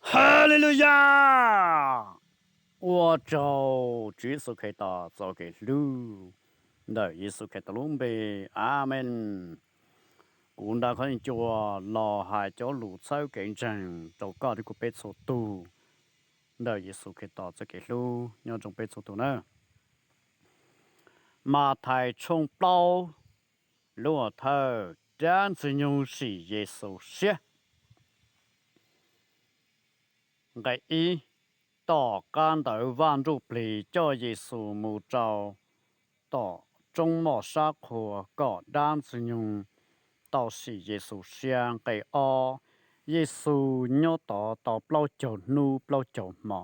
Haleluyas! Ua tsaug Tswv Yexus Khetos txoj kev hlub. Ntawm Yexus Khetos lub npe, Amees. Kuv Nraug Khaub Ncuas los hais cov lus txhawb kev ntseeg rau koj thiab kuv peb txhua tus ntawm Yexus Khetos txoj kev hlub nyob zoo peb txhua tus nawb. Mathais tshooj plaub, lub thawj, dab Ntxwg Nyoog sim Yexus siab. Nqe ib, tom qab ntawd Vaj Ntsujplig coj Yexus mus rau tom roob moj sab qhua kom dab Ntxwg Nyoog tau sim Yexus siab. Nqe ob, Yexus nyob tod tau plaub caug hnub plaub caug hmo,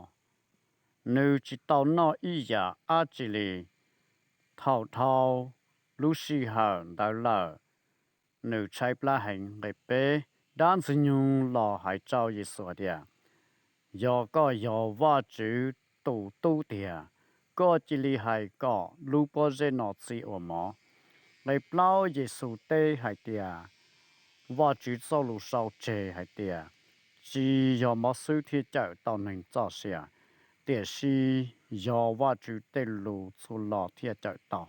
nws tsis tau noj ib yam dab tsi li. Thaum dhau lub sij hawm ntawd lawm, nws tshaib plab heev. Nqe peb, dab Ntxwg Nyoog los hais rau Yexus hais tias, Yog koj yog Vajtswv tus Tub tiag, koj cia li hais kom lub pob zeb no txi ua mov. Nqe plaub, Yexus teb hais tias, Vajtswv txoj lus sau tseg hais tias, Tsis yog mov xwb thiaj cawm tau neeg txoj sia, tiam sis yog Vajtswv tej lus txhua lo thiaj cawm tau.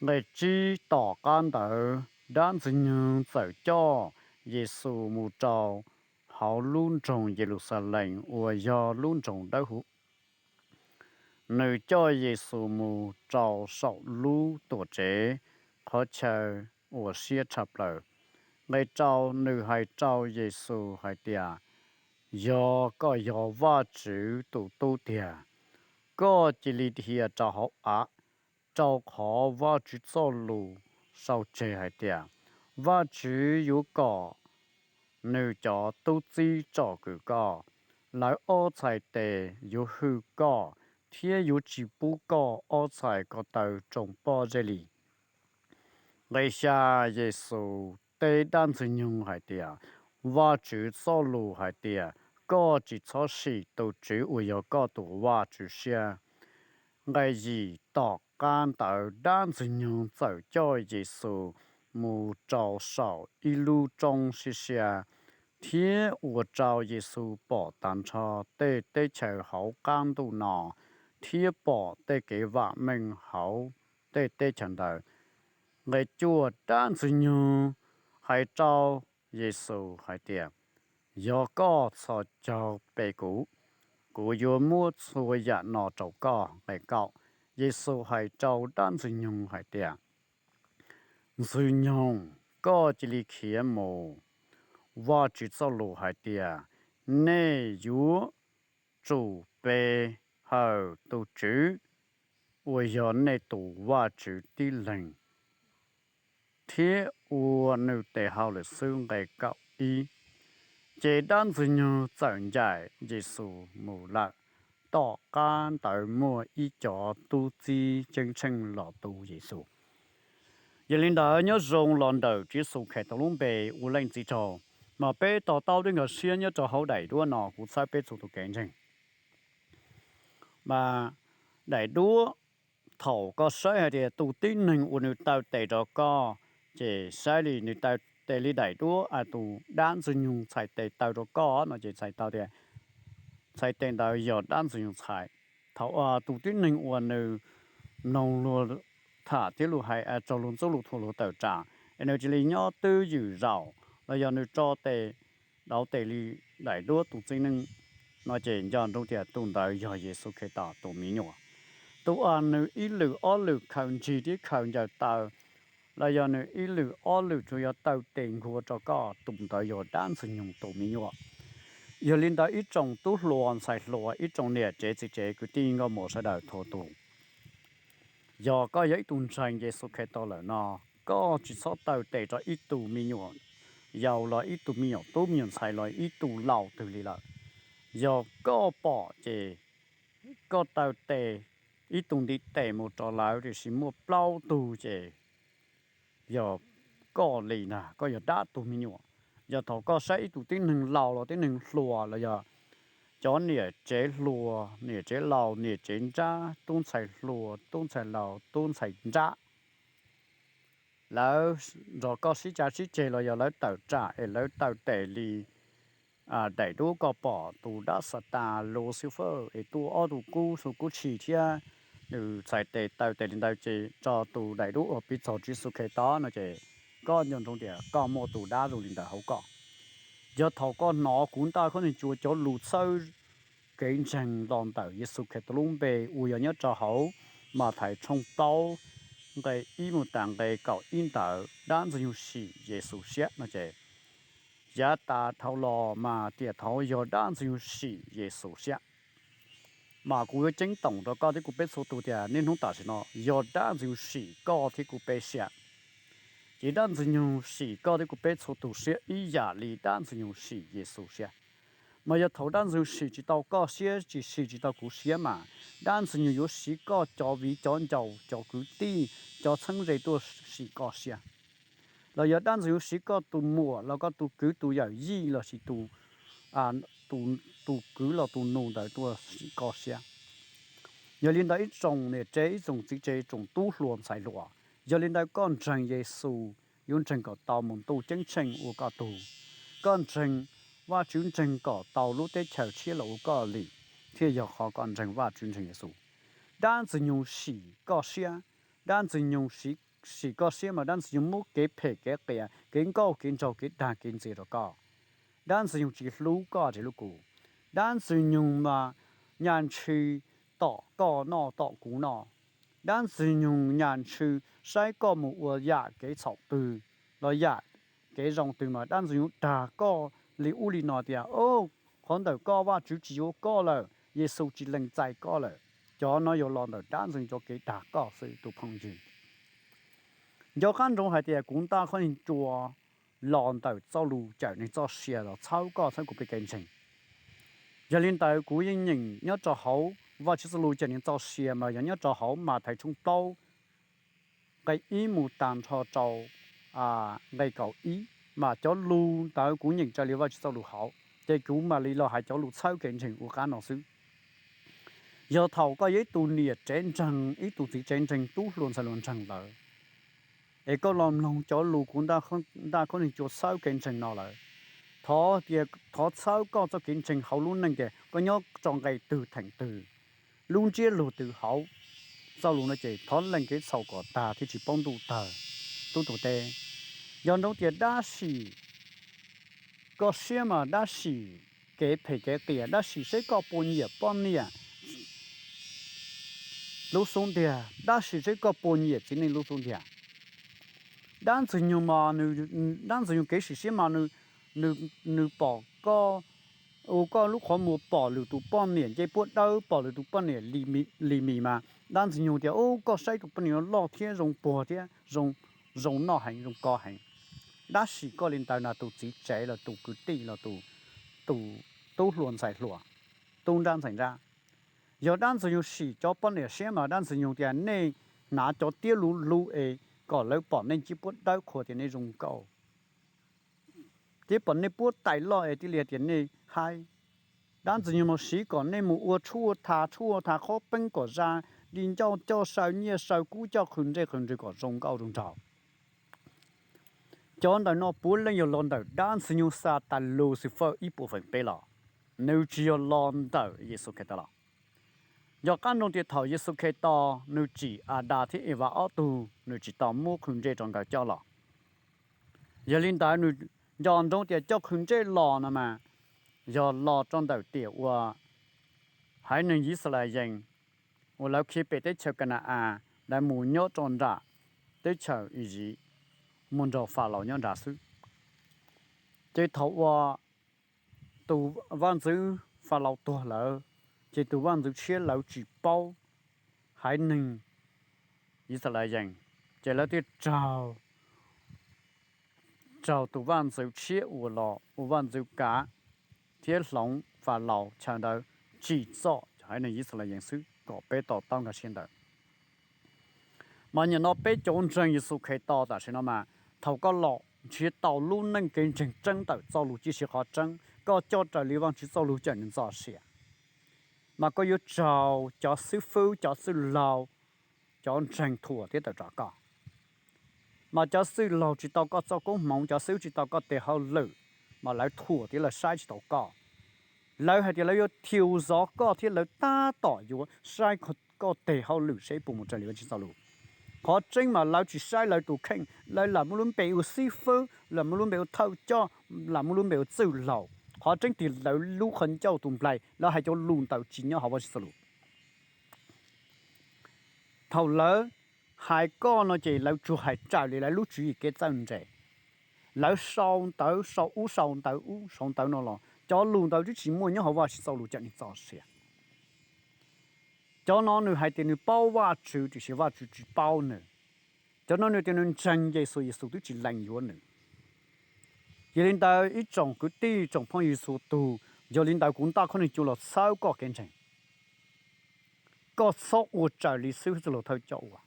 Nqe tsib, tom qab ntawd dab Ntxwg Nyoog txawm coj Yexus mus rau hauv lub nroog Yeluxalees uas yog lub nroog dawb huv. Nws coj Yexus mus rau saum lub tuam tsev qhov chaw uas siab tshaj plaws. Nqe rau, nws hais rau Yexus hais tias, Yog koj yog Vajtswv tus Tub tiag, koj cia li dhia rau hauv av, rau qhov Vajtswv txoj lus sau tseg hais tias, Vajtswv yuav kom nws cov tub txib tsom kwm koj. Lawv ob txhais tes yuav hwj koj, thiab yuav tsis pub koj ob txhais ko taw tsoo pob zeb li. Nqe xya, Yexus teb dab Ntxwg Nyoog hais tias, Vajtswv txoj lus hais tias, Koj tsis txhob sim tus Tswv uas yog koj tus Vajtswv siab. Nqe yim, tom qab ntawd dab Ntxwg Nyoog txawm coj Yexus mus rau saum ib lub roob siab siab, thiab ua rau Yexus pom tag nrho tej teb chaws hauv qab ntuj no, thiab pom tej kev vam meej hauv tej teb chaws ntawd. Nqe cuaj, dab Ntxwg Nyoog hais rau Yexus hais tias, Yog koj txhos caug pe kuv, kuv yuav muab txhua yam no rau koj. Nqe kaum, Yexus hais rau dab Ntxwg Nyoog hais tias, Ntxwg Nyoog, koj cia li khiav mus. Vajtswv txoj lus hais tias, Nej yuav tsum pe hawm tus Tswv uas yog nej tus Vajtswv tib leeg, thiab ua nws tes hauj lwm xwb. Nqe kaum ib, ces dab Ntxwg Nyoog txawm ncaim Yexus mus lawm. Tom qab ntawd muaj ib cov tub txib ceeb tsheej los tu Yexus. Yog li ntawd nyob zoo los ntawm Tswv Yexus Khetos lub npe ua leej txiv tsaug, mas peb to taub thiab nkag siab nyob rau hauv daim duab no kuv txhawb peb txhua tus kev ntseeg. Mas daim duab, thaum koj saib hais tias tus tib neeg uas nws taw tes rau koj, ces saib li nws taw tes li daim duab, tus dab Ntxwg Nyoog txhais tes taw rau koj no ces txhais tau tias txhais tes ntawd yog dab Ntxwg Nyoog txhais. Thaum tus tib neeg uas nws mloog luag tham thiab luag hais, tsaug luag ntxub luag thuam luag tawm tsam, es nws cia li nyob twj ywm zaum, los yog nws tso tes, dauv tes li daim duab tus txiv neej no ces nco ntsoov tias tus ntawd yog Yexus Khetos tus me nyuam. Tus uas nws ib lwm ob lwm khaws ntsig thiab khaws ncaws taw, los yog nws ib lwm ob lwm tsuas yog taw tes nkuag rau koj, tus ntawd yog dab Ntxwg Nyoog tus me nyuam. Yog li ntawd ib tsoom tub hluas ntxhais hluas, ib tsoom niam tsev txiv tsev kwv tij nkauj muam sawv daws txhua tus, yog koj yog ib tug ntseeg Yexus Khetos lawm no, koj tsis txhob taw tes rau ib tug me nyuam yaus los ib tug me nyuam tub me nyuam ntxhais los ib tug laus twg li lawm. Yog koj pom ces koj taw tes, ib tug ntiv tes mus rau lawv, tiam sis muaj plaub tug ces yog koj li ntag, koj yog dab tug me nyuam. Yog thaum koj saib ib tug tib neeg laus los tib neeg hluas los yog cov niam tsev hluas, niam tsev laus, niam tsev nrab, tub ntxhais hluas, tub ntxhais laus, tub ntxhais nrab, lawv nrog koj sib cav sib ceg los yog lawv tawm tsam es lawv taw tes li daim duab koj pom tus dab Xatas Luxifers es tuaj ob tug kub xu kub tshis thiab nws txhais tes taw tes li ntawd ces tso tus daim duab uas piv txog Tswv Yexus Khetos no ces koj nco ntsoov tias koj muaj tus dab zoo li ntawd hauv koj. Yog thaum koj hnov kuv Ntaj Khaub Ncaug Cua cov lus txhawb kev ntseeg los ntawm Yexus Khetos lub npe uas yog nyob rau hauv Mathais tshooj plaub nqe ib mus tas nqe kaum ib ntawd, dab Ntxwg Nyoog sim Yexus siab no ces yav tas dhau los mas tiam thaud yog dab Ntxwg Nyoog sim Yexus siab. Mas kuv yuav ceeb toom rau koj thiab kuv peb txhua tus tias niaj hnub tam sim no yog dab Ntxwg Nyoog sim koj thiab kuv peb siab. Ces dab Ntxwg Nyoog sim koj thiab kuv peb txhua tus siab ib yam li dab Ntxwg Nyoog sim Yexus siab. Mas yog thaum dab Ntxwg Nyoog sim tsis tau koj siab, tsis sim tsis tau kuv siab mas dab Ntxwg Nyoog yuav siv koj cov viv cov ncaus, cov kwv tij, cov txheeb ze tuaj sim koj siab. Los yog dab Ntxwg Nyoog siv koj tus muam los koj tus kwv tus yawm yij lossis tus kwv los tus nus ntawd tuaj sim koj siab. Yog li ntawd ib tsoom niam tsev, ib tsoom txiv tsev, tsoom tub hluas ntxhais hluas, yog li ntawd koj ntseeg Yexus yuav ntseeg kom tau mus ntuj ceeb tsheej ua koj tug. Koj ntseeg Vajtswv ntseeg kom tau lub teb chaws tshiab los ua koj li, thiaj yog qhov koj ntseeg Vajtswv ntseeg Yexus. Dab Ntxwg Nyoog sim koj siab, dab Ntxwg Nyoog sim koj siab mas dab Ntxwg Nyoog muab kev phem kev qias, kev nkauj kev nraug, kev dag kev ntxias rau koj. Dab Ntxwg Nyoog tsis hlub koj tsis hlub kuv. Dab Ntxwg Nyoog mas nyaj ntshw tom koj noj tom kuv noj. Dab Ntxwg Nyoog nyaj ntshw saib koj mus ua yam kev txhaum twg los yam kev zoo twg mas dab Ntxwg Nyoog dag koj li ub li no tias, o, qhov ntawm koj Vajtswv tsis yuav koj lawm, Yexus tsis lees txais koj lawm. Cov no yuav los ntawm dab Ntxwg Nyoog cov kev dag koj xwb tus phooj ywg. Nco qab ntsoov hais tias kuv Ntaj Khaub Ncaug Cua los ntawm txoj lus cawm neeg txoj sia los txhawb koj txhawb kuv peb kev ntseeg. Yog li ntawd kuv yeej nyeem nyob rau hauv Vajtswv txoj lus cawm neeg txoj sia mas yog nyob rau hauv Mathais tshooj plaub nqe ib mus tas nrho rau nqe kaum ib, mas cov lus ntawd kuv nyeem raws li Vajtswv txoj lus hauv ces kuv mam li los hais cov lus txhawb kev ntseeg ua qab no xwb. Yog thaum koj yog ib tug niam tsev ntseeg, ib tug txiv tsev ntseeg, tub hluas ntxhais hluas ntseeg lawm, es koj los mloog cov lus kuv Ntaj Khaub Ncaug Cua txhawb kev ntseeg no lawm, thov tias thov txhawb koj txoj kev ntseeg hauv lub neej tias koj nyob rau nqe twg theem twg, lub ntsiab lus twg hauv txoj lus no ces thov lees kev txhaum kom tag thiaj tsis paub ntuj tawg. Tub tus teb, nco ntsoov tias dab sim koj siab mas dab sim kev phem kev qias, dab sim saib koj puas nyiam poj niam lub xub ntiag, dab sim saib koj puas nyiam txiv neej lub xub ntiag. Dab Ntxwg Nyoog mas, dab Ntxwg Nyoog kev sim siab mas nws pom koj, ua koj lub qhov muag pom lwm tus poj niam ncej puab dawb, pom lwm tus poj niam lim mis mas dab Ntxwg Nyoog tias, u, koj saib tus poj niam no loj thiab zoo puag thiab zoo noj heev, zoo kov heev. Dab sim koj li ntawd na tus txiv tsev los tus kwv tij los tus tub hluas ntxhais hluas, tub nrab ntxhais nrab. Yog dab Ntxwg Nyoog sim cov poj niam siab mas dab Ntxwg Nyoog tias nej hnav cov tiab luv luv es kom lawv pom nej ncej puab dawb qhuas tias nej zoo nkauj, thiab pom nej puab tais loj es thiaj li tias nej haib. Dab Ntxwg Nyoog mas siv kom nej mus ua tshuaj tha, tshuaj tha qhob peeb kom zaj di ncauj coj saw nyiaj saw kub coj qhwv ntsej qhwv ntswg kom zoo nkauj zoo nraug. Cov ntawm no puav leej yog los ntawm dab Ntxwg Nyoog Xatas Lucifer ib puas feem peb los, nws tsis yog los ntawm Yexus Khetos los. Nco qab ntsoov tias thaum Yexus Khetos nws tsim Adas thiab Evas ob tug, nws tsis tau muab qhwv ntsej rau nkawd coj los. Yog li ntawd nws nco ntsoov tias coj qhwv ntsej los no mas yog los rau ntawm tiam uas haiv neeg Yixalayees uas lawv khiav pem teb chaws Ka na-as, lawv mus nyob rau nram teb chaws Iziv, mus nrog Falaus nyob nrad xwb. Ces thaum uas tus vaj ntxwv Falaus tuag lawm, ces tus vaj ntxwv tshiab lawv tsis paub haiv neeg Yixalayees, ces lawv thiaj raug, raug tus vaj ntxwv tshiab uas los ua vaj ntxwv kav thiab hloov Falaus chaw ntawd tsim txom haiv neeg Yixalayees xwb kom peb to taub nkag siab ntawd. Mas nim no peb cov ntseeg Yexus Khetos tam sim no mas thaum koj los nrhiav tau lub neej kev ntseeg tseeb ntawm txoj lus tshwj sim qhov tseeb, koj coj raws li Vajtswv txoj lus cawm neeg txoj sia, mas koj yuav raug cov xib fwb, cov xwb laug, cov ntseeg thuam thiab tawm rov koj. Mas cov xwb laug tsis tau koj txoj koob hmoov, cov xwb tsis tau koj tes hauj lwm, mas lawv thuam thiab lawv saib tsis taus koj. Lawv hais tias lawv yuav thim zov koj thiab lawv tab tom yuav saib koj tes hauj lwm seb puas mus raws li Vajtswv txoj lus. Qhov tseeb mas lawv tsis saib lawv tus kheej, lawv lam muaj lub npe ua xib fwb, lam muaj lub npe ua thawj coj, lam muaj lub npe ua txwj laus. Qhov tseeb tiag lawv lub qhov ncauj tus nplaig lawv hais cov lus ntawd tsis nyob hauv Vajtswv txoj lus. Thaum lawv hais koj no ces lawv tsuas hais raws li lawv lub tswv yim kev txawj ntse. Lawv sau ntawv sau ub sau ntawv ub sau ntawv no los cov lus ntawd twb tsis muaj nyob hauv Vajtswv txoj lus cawm neeg txoj sia. Cov no nws hais tias nws paub Vajtswv tiam sis Vajtswv tsis paub nws. Cov no nws tias nws ntseeg Yexus, Yexus twb tsis lees yuav nws. Yog li ntawd ib tsoom kwv tij tsoom phooj ywg txhua tus, yog li ntawd kuv ntaj khaub ncaws cua los txhawb koj kev ntseeg. Koj txhob ua raws li xib hwb txwj laus thawj coj ua.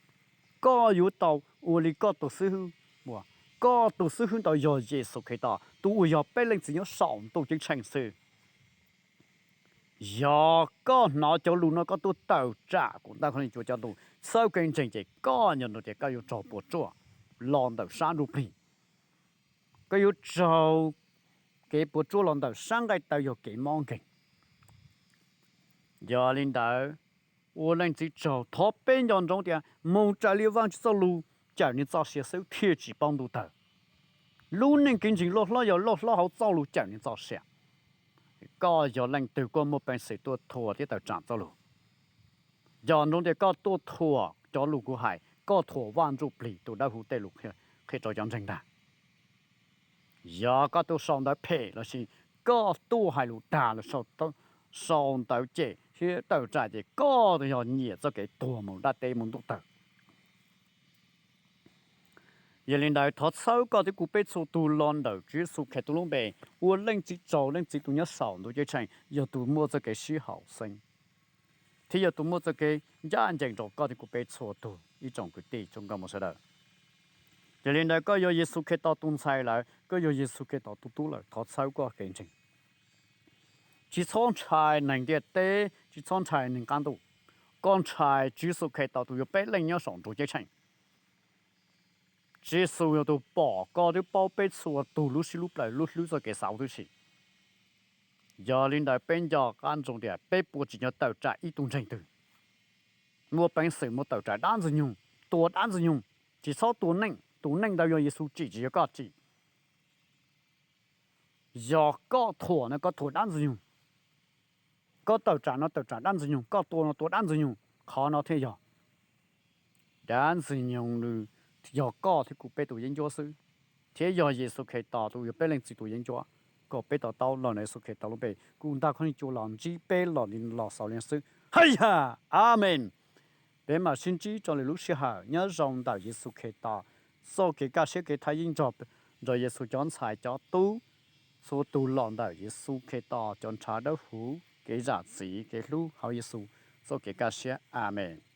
Koj yuav tau ua li koj tus xib hwb ua. Koj tus xib hwb ntawd yog Yexus Khetos, tus uas yog peb leej txiv nyob saum ntuj ceeb tsheej xwb. Yog koj hnov cov lus no koj tuaj tawm tsam kuv ntaj khaub ncaws cua cov lus txhawb kev ntseeg ces koj nco ntsoov tias koj yuav raug puas tsuaj los ntawm sab ntsuj plig. Koj yuav raug kev puas tsuaj los ntawm sab nqaij tawv yog kev mob nkeeg. Yog li ntawd, ua leej txiv tsaug thov peb nco ntsoov tias mus raws li Vajtswv txoj lus cawm neeg txoj sia xwb thiaj tsis paub ntuj tawg. Lub neej kev ntseeg loj hlob yog loj hlob hauv txoj lus cawm neeg txoj sia. Koj yog leej twg koj muaj peev xwm tuaj thuam thiab tawm tsam txoj lus? Nco ntsoov tias koj tuaj thuam cov lus kuv hais, koj thuam Vaj Ntsujplig tus Dawbhuv tej lus qhia rau cov ntseeg ntag. Yog koj tuaj sau ntawv phem lossis koj tuaj hais lus dag los sau ntawv cem thiab tawm tsam ces koj yog nyiam txoj kev tuag mus dab teb mus ntuj tawg. Yog li ntawd thov txhawb koj thiab kuv peb txhua tus los ntawm Tswv Yexus Khetos lub npe, ua leej txiv tsaug, leej txiv tus nyob saum ntuj ceeb tsheej yog tus muaj txoj kev sib haum xeeb thiab yog tus muaj txoj kev ncaj ncees rau koj thiab kuv peb txhua tus ib tsoom kwv tij tsoom nkauj muam sawv daws. Yog li ntawd koj yog Yexus Khetos tus ntxhais lawm, koj yog Yexus Khetos tus tub lawm, thov txhawb koj kev ntseeg. Tsis txhob ntshai neeg ntiaj teb, tsis txhob ntshai neeg qab ntuj. Koj ntshai Tswv Yexus Khetos tus yog peb leej nyob saum ntuj ceeb tsheej. Tswv Yexus yog tus pom koj thiab paub peb txhua tus lub siab lub plaws lub hlwb txoj kev xav huv tib si. Yog li ntawd peb nco qab ntsoov tias peb puas tsim nyog tawm tsam ib tug ntseeg twg. Muaj peev xwm mus tawm tsam dab Ntxwg Nyoog, tua dab Ntxwg Nyoog, tsis txhob tua neej, tus neej ntawd yog Yexus tsim tsis yog koj tsim. Yog koj thuam no koj thuam dab Ntxwg Nyoog, koj tawm tsam no tawm tsam dab Ntxwg Nyoog, koj tua no tua dab Ntxwg Nyoog, qhov no thiaj yog dab Ntxwg Nyoog nws yog koj thiab kuv peb tus yeeb ncuab xwb, thiab yog Yexus Khetos tus yog peb leej txiv tus yeeb ncuab. Kom peb to taub los ntawm Yexus Khetos lub npe, kuv ntaj khaub ncaws cua los ntsib peb los li los xaus li xwb. Hais yam, Amees. Peb mam sib ntsib rau lwm lub sij hawm. Nyob zoo ntawm Yexus Khetos txoj kev kaj siab kev thaj yeeb nrog Yexus cov ntxhais cov tub txhua tus los ntawm Yexus Khetos cov ntshav dawb huv, kev zam txim kev hlub hauv Yexus txoj kev kaj siab. Amees.